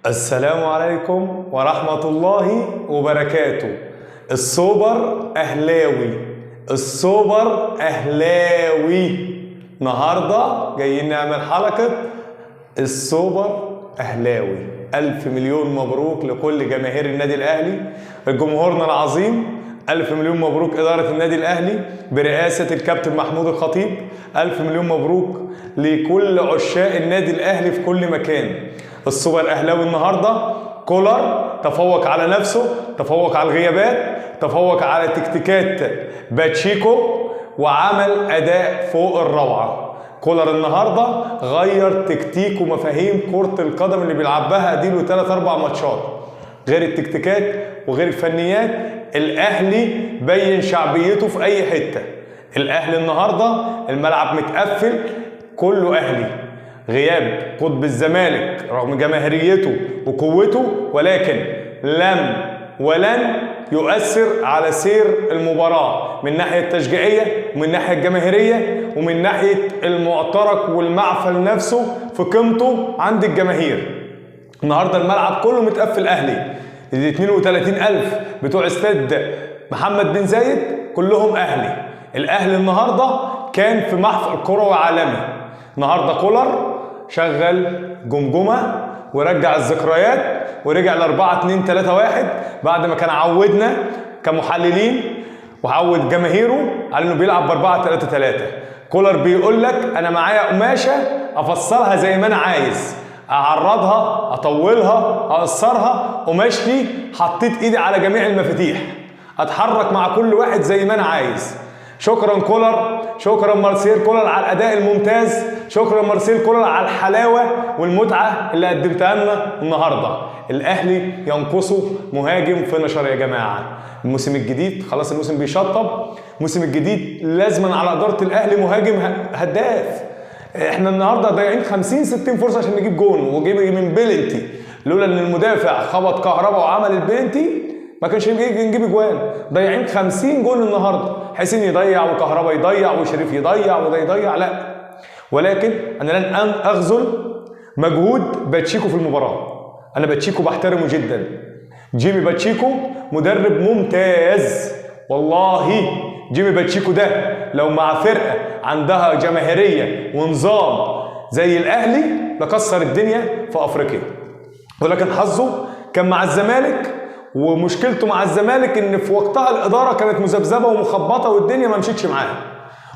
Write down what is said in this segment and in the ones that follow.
السلام عليكم ورحمة الله وبركاته. السوبر أهلاوي، السوبر أهلاوي. النهاردة جايين نعمل حلقة السوبر أهلاوي. ألف مليون مبروك لكل جماهير النادي الأهلي، جمهورنا العظيم. ألف مليون مبروك إدارة النادي الأهلي برئاسة الكابتن محمود الخطيب. ألف مليون مبروك لكل عشاق النادي الأهلي في كل مكان. السوبر أهلاوي النهاردة كولر تفوق على نفسه، تفوق على الغيابات، تفوق على تكتيكات باتشيكو، وعمل أداء فوق الروعة. كولر النهارده غير تكتيك ومفاهيم كرة القدم اللي بيلعب بها اديله 3-4 ماتشات، غير التكتيكات وغير الفنيات. الاهلي بين شعبيته في اي حتة. الاهلي النهارده الملعب متقفل كله اهلي. غياب قطب الزمالك رغم جماهيريته وقوته، ولكن لم ولن يؤثر على سير المباراة من ناحية التشجيعية ومن ناحية الجماهيرية ومن ناحية المعترك والمعفل نفسه في قيمته عند الجماهير. النهاردة الملعب كله متقفل أهلي. ال 32,000 بتوع استاد محمد بن زايد كلهم أهلي. الأهلي النهاردة كان في محفل كروي عالمي. النهاردة كولر شغل جمجمة ورجع الذكريات ورجع ل 4-2-3-1 بعد ما كان عودنا كمحللين وعود جماهيره على انه بيلعب ب 4-3-3. كولر بيقول لك انا معايا قماشة افصلها زي ما انا عايز، اعرضها، اطولها، اقصرها، قماشتي حطيت ايدي على جميع المفاتيح، اتحرك مع كل واحد زي ما انا عايز. شكرا كولر، شكرا مارسيل كولر على الاداء الممتاز، شكرا مارسيل كولر على الحلاوة والمتعة اللي قدمتها لنا النهارده. الاهلي ينقصه مهاجم finisher يا جماعة. الموسم الجديد خلاص، الموسم بيشطب، الموسم الجديد لازما على ادارة الاهلي مهاجم هداف. احنا النهارده ضايعين 50-60 فرصة عشان نجيب جون، وجيب من بلنتي. لولا ان المدافع خبط كهربا وعمل البلنتي ما كانش نجيب اجوان. ضايعين 50 جون النهارده. حسين يضيع وكهربا يضيع وشريف يضيع وده يضيع، لا. ولكن انا لن اخذل مجهود باتشيكو في المباراة. انا باتشيكو بحترمه جدا. جيمي باتشيكو مدرب ممتاز والله. جيمي باتشيكو ده لو مع فرقه عندها جماهيرية ونظام زي الاهلي لكسر الدنيا في افريقيا، ولكن حظه كان مع الزمالك. ومشكلته مع الزمالك ان في وقتها الادارة كانت مذبذبه ومخبطه والدنيا ما مشيتش معاه.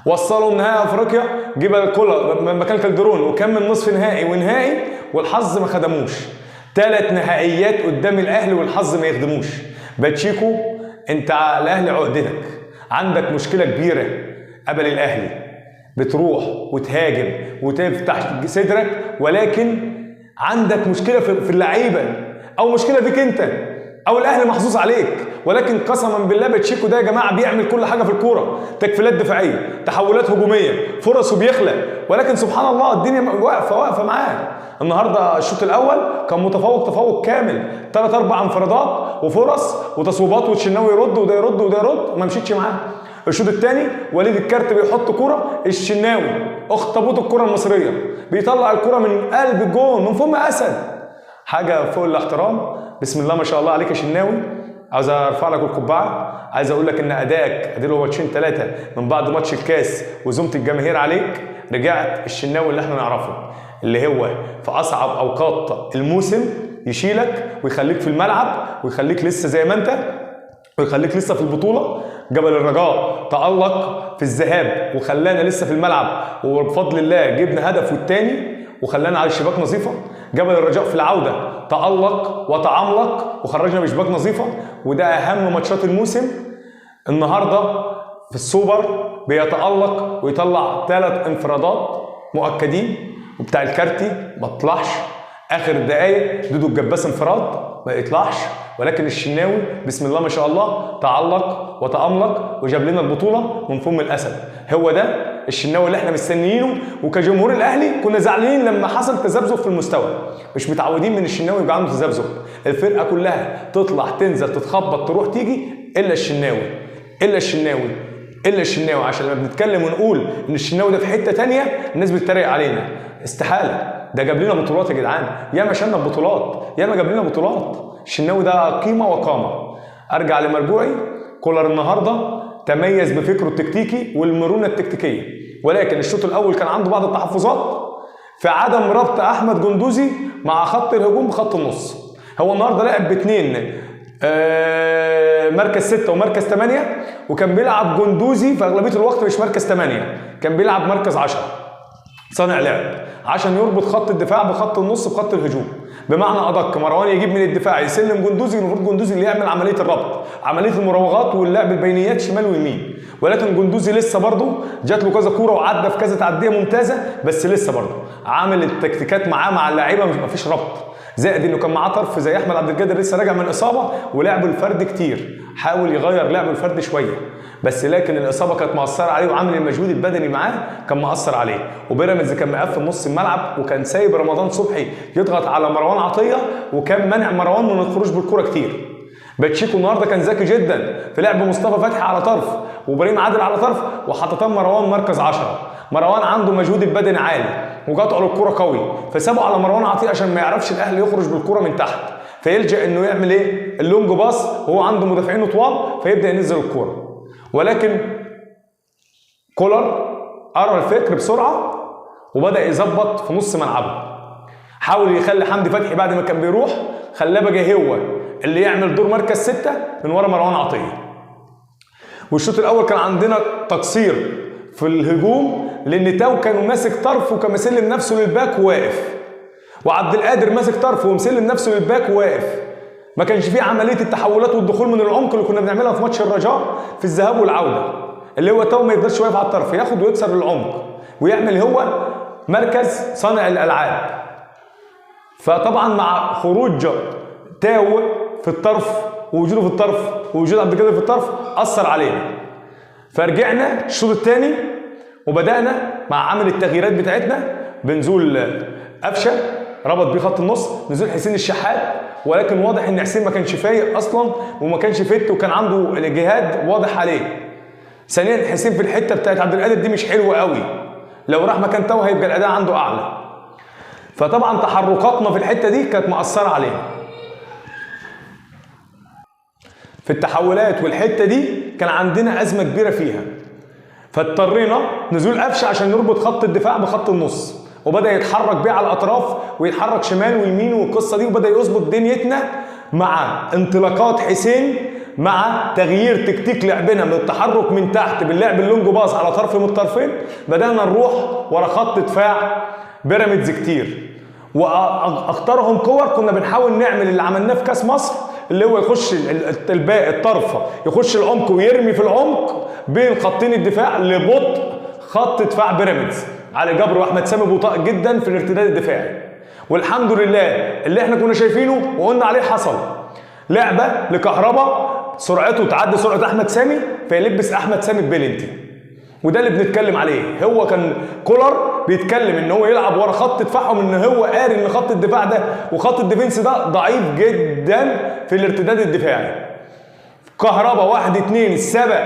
وصلوا نهائي افريقيا، جيب كولر مكان كالدرون وكان من نصف نهائي ونهائي، والحظ ما خدموش. 3 نهائيات قدام الاهلي والحظ ما يخدموش. باتشيكو انت الاهلي عقدتك، عندك مشكلة كبيرة قبل الاهلي، بتروح وتهاجم وتفتح صدرك، ولكن عندك مشكلة في اللعيبة او مشكلة فيك انت او الاهلي محظوظ عليك. ولكن قسما بالله باتشيكو ده يا جماعة بيعمل كل حاجة في الكورة، تكفيلات دفاعية، تحولات هجومية، فرصة بيخلق، ولكن سبحان الله الدنيا واقفة معاه. النهارده الشوط الاول كان متفوق تفوق كامل، 3-4 انفرادات وفرص وتصويبات، والشناوي يرد وده يرد وده يرد، وما مشيتش معاه. الشوط الثاني وليد الكارت بيحط كورة، الشناوي اخطبوط الكورة المصرية بيطلع الكورة من قلب الجون من فم اسد، حاجة فوق الاحترام. بسم الله ما شاء الله عليك يا شناوي. عاوز ارفع لك القبعة، عايز اقول لك ان ادائك اديله ماتشين 3 من بعد ماتش الكاس وزومه الجماهير عليك، رجعت الشناوي اللي احنا نعرفه، اللي هو في اصعب اوقات الموسم يشيلك ويخليك في الملعب ويخليك لسه زي ما انت ويخليك لسه في البطولة. جبل الرجاء تألق في الذهاب وخلانا لسه في الملعب، وبفضل الله جبنا هدف والتاني وخلانا على الشباك نظيفة. جبل الرجاء في العودة تألق وتعملق وخرجنا بشباك نظيفة، وده اهم ماتشات الموسم. النهارده في السوبر بيتألق ويطلع 3 انفرادات مؤكدين، وبتاع الكارتي ما طلعش اخر دقايق، دودو الجباس انفراد ما يطلعش، ولكن الشناوي بسم الله ما شاء الله تعلق وتأملق وجاب لنا البطولة من فم الاسد. هو ده الشناوي اللي احنا مستنيينه، وكجمهور الاهلي كنا زعلانين لما حصل تذبذب في المستوى، مش متعودين من الشناوي يبقى عنده تذبذب. الفرقة كلها تطلع تنزل تتخبط تروح تيجي الا الشناوي، الا الشناوي، الا الشناوي. عشان لما بنتكلم ونقول ان الشناوي ده في حتة ثانية الناس بتتريق علينا. استحالة. ده جاب لنا بطولات يا جدعان، ياما شلنا بطولات، ياما جاب لنا بطولات. الشناوي ده قيمة وقامه. ارجع لمرجوعي، كولر النهارده تميز بفكره التكتيكي والمرونة التكتيكيه، ولكن الشوط الاول كان عنده بعض التحفظات في عدم ربط احمد جندوزي مع خط الهجوم بخط النص. هو النهارده لعب باثنين مركز 6 ومركز 8، وكان بيلعب جندوزي في اغلبية الوقت مش مركز 8، كان بيلعب مركز 10 صانع لعب عشان يربط خط الدفاع بخط النص بخط الهجوم. بمعنى ادق، مروان يجيب من الدفاع يسلم جندوزي، المفروض جندوزي اللي يعمل عملية الربط، عملية المراوغات واللعب البينيات شمال ويمين، ولكن جندوزي لسه برضه جات له كذا كورة وعدى في كذا تعديه ممتازة، بس لسه برضه عامل التكتيكات معاه مع اللعيبة مفيش ربط. زائد انه كان معاه طرف زي احمد عبد القادر لسه راجع من اصابه ولعب الفرد كتير، حاول يغير لعب الفرد شوية بس، لكن الاصابة كانت مأثره عليه وعامل المجهود البدني معاه كان مأثر عليه. وبيراميدز كان مقفل نص الملعب وكان سايب رمضان صبحي يضغط على مروان عطية، وكان منع مروان من الخروج بالكرة كتير. باتشيكو النهارده كان ذكي جدا في لعب مصطفى فتحي على طرف وابراهيم عادل على طرف، وحطتان مروان مركز 10. مروان عنده مجهود البدني عالي وجاته على الكورة قوي، فسابه على مروان عطية عشان ما يعرفش الاهلي يخرج بالكورة من تحت، فيلجأ انه يعمل ايه؟ ال long pass، وهو عنده مدافعين طوال فيبدا ينزل الكورة. ولكن كولر قرا الفكر بسرعة وبدا يظبط في نص ملعبه. حاول يخلي حمدي فتحي بعد ما كان بيروح خلاه بقى هو اللي يعمل دور مركز 6 من ورا مروان عطية. والشوط الاول كان عندنا تقصير في الهجوم، لان تاو كان ماسك طرف وكان مسلم نفسه للباك وواقف، وعبد القادر ماسك طرف ومسلم نفسه للباك وواقف. ما كانش فيه عملية التحولات والدخول من العمق اللي كنا بنعملها في ماتش الرجاء في الذهاب والعودة، اللي هو تاو ما يفضلش واقف على الطرف، ياخد ويكسر للعمق ويعمل هو مركز صانع الالعاب. فطبعا مع خروج تاو في الطرف ووجوده في الطرف ووجود عبد القادر في الطرف اثر علينا. فرجعنا الشوط الثاني وبدانا مع عمل التغييرات بتاعتنا بنزول قفشه ربط بيه خط النص، نزول حسين الشحات، ولكن واضح ان حسين ما كانش فايق اصلا وما كانش فت وكان عنده الاجهاد واضح عليه. ثانيا حسين في الحتة بتاعت عبد القادر دي مش حلوة قوي، لو راح مكان تاو هيبقى الاداء عنده اعلى. فطبعا تحركاتنا في الحتة دي كانت مأثره علينا في التحولات، والحتة دي كان عندنا ازمة كبيرة فيها، فاضطرينا نزول قفشه عشان نربط خط الدفاع بخط النص، وبدا يتحرك بيه على الاطراف ويتحرك شمال ويمين والقصه دي، وبدا يظبط دنيتنا مع انطلاقات حسين، مع تغيير تكتيك لعبنا من التحرك من تحت باللعب ال long pass على طرف من الطرفين. بدانا نروح ورا خط دفاع بيراميدز كتير، واختارهم كور كنا بنحاول نعمل اللي عملناه في كاس مصر، اللي هو يخش الباقي الطرف يخش العمق ويرمي في العمق بين خطين الدفاع لبطء خط دفاع بيراميدز. علي جبر واحمد سامي بطاء جدا في الارتداد الدفاعي، والحمد لله اللي احنا كنا شايفينه وقلنا عليه حصل. لعبه لكهربا سرعته تعدي سرعة احمد سامي فيلبس احمد سامي بلنتي، وده اللي بنتكلم عليه. هو كان كولر بيتكلم ان هو يلعب ورا خط دفاعهم، ان هو قاري ان خط الدفاع ده وخط ال defense ده ضعيف جدا في الارتداد الدفاعي. كهربا 1-2 سبق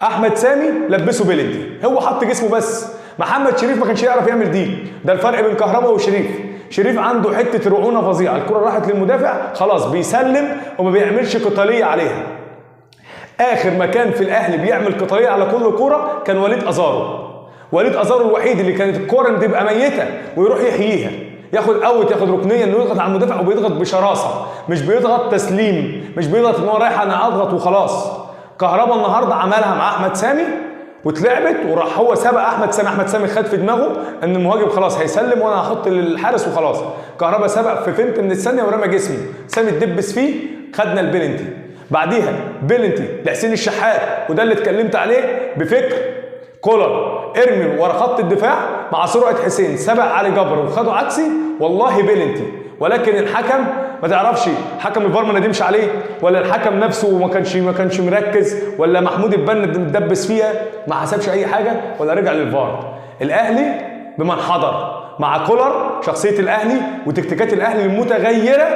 احمد سامي لبسه بلنتي، هو حط جسمه بس. محمد شريف ما كانش يعرف يعمل دي، ده الفرق بين كهربا وشريف. شريف عنده حتة رعونة فظيعة، الكره راحت للمدافع خلاص بيسلم وما بيعملش قتالية عليها. اخر ما كان في الاهلي بيعمل قتالية على كل كورة كان وليد ازارو. وليد ازارو الوحيد اللي كانت الكورة بتبقى ميته ويروح يحييها، ياخد out، ياخد ركنيه، انه يضغط على المدافع وبيضغط بشراسة، مش بيضغط تسليم، مش بيضغط ان هو رايح انا اضغط وخلاص. كهربا النهارده عملها مع احمد سامي واتلعبت، وراح هو سبق احمد سامي. احمد سامي خد في دماغه ان المهاجم خلاص هيسلم وانا هحط للحارس وخلاص. كهربا سبق في feint من الثانية ورمى جسمه، سامي اتدبس فيه، خدنا البلنتي. بعديها بلنتي لحسين الشحات، وده اللي اتكلمت عليه بفكر كولر، ارمي ورا خط الدفاع مع سرعة حسين، سبق علي جبر وخده عكسي، والله بلنتي. ولكن الحكم ما تعرفش حكم الفار ما ندمش عليه، ولا الحكم نفسه ما كانش مركز، ولا محمود البنا مدبس فيها ما حسبش اي حاجة، ولا رجع للفار. الاهلي بمن حضر مع كولر، شخصية الاهلي وتكتيكات الاهلي المتغيره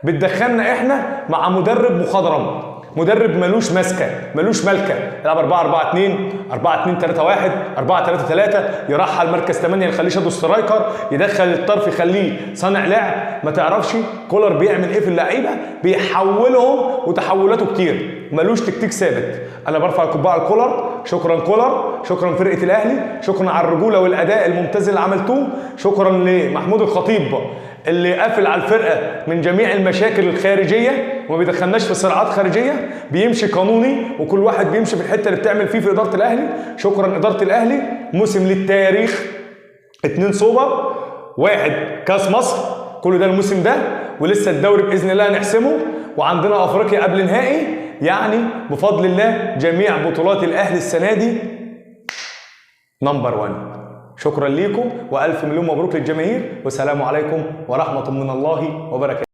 بتدخلنا احنا مع مدرب مخضرم. مدرب ملوش ماسكه، ملوش ملكه، يلعب 4-4-2، 4-2-3-1، 4-3-3، يرحل مركز 8 يخليه shadow striker، يدخل الطرف يخليه صانع لعب. ما تعرفش كولر بيعمل ايه في اللعيبة، بيحولهم وتحولاته كتير، ملوش تكتيك ثابت. انا برفع القبعة لكولر، شكرا كولر، شكرا فرقه الاهلي، شكرا على الرجولة والاداء الممتاز اللي عملتوه، شكرا لمحمود الخطيب اللي قافل على الفرقة من جميع المشاكل الخارجية وما بيدخلناش في صراعات خارجية، بيمشي قانوني وكل واحد بيمشي في الحتة اللي بتعمل فيه في ادارة الاهلي. شكرا ادارة الاهلي، موسم للتاريخ، 2 سوبر، 1 كاس مصر، كل ده الموسم ده، ولسه الدوري باذن الله هنحسمه، وعندنا افريقيا قبل نهائي. يعني بفضل الله جميع بطولات الاهلي السنة دي number 1. شكرا ليكم والف مليون مبروك للجماهير، والسلام عليكم ورحمة من الله وبركاته.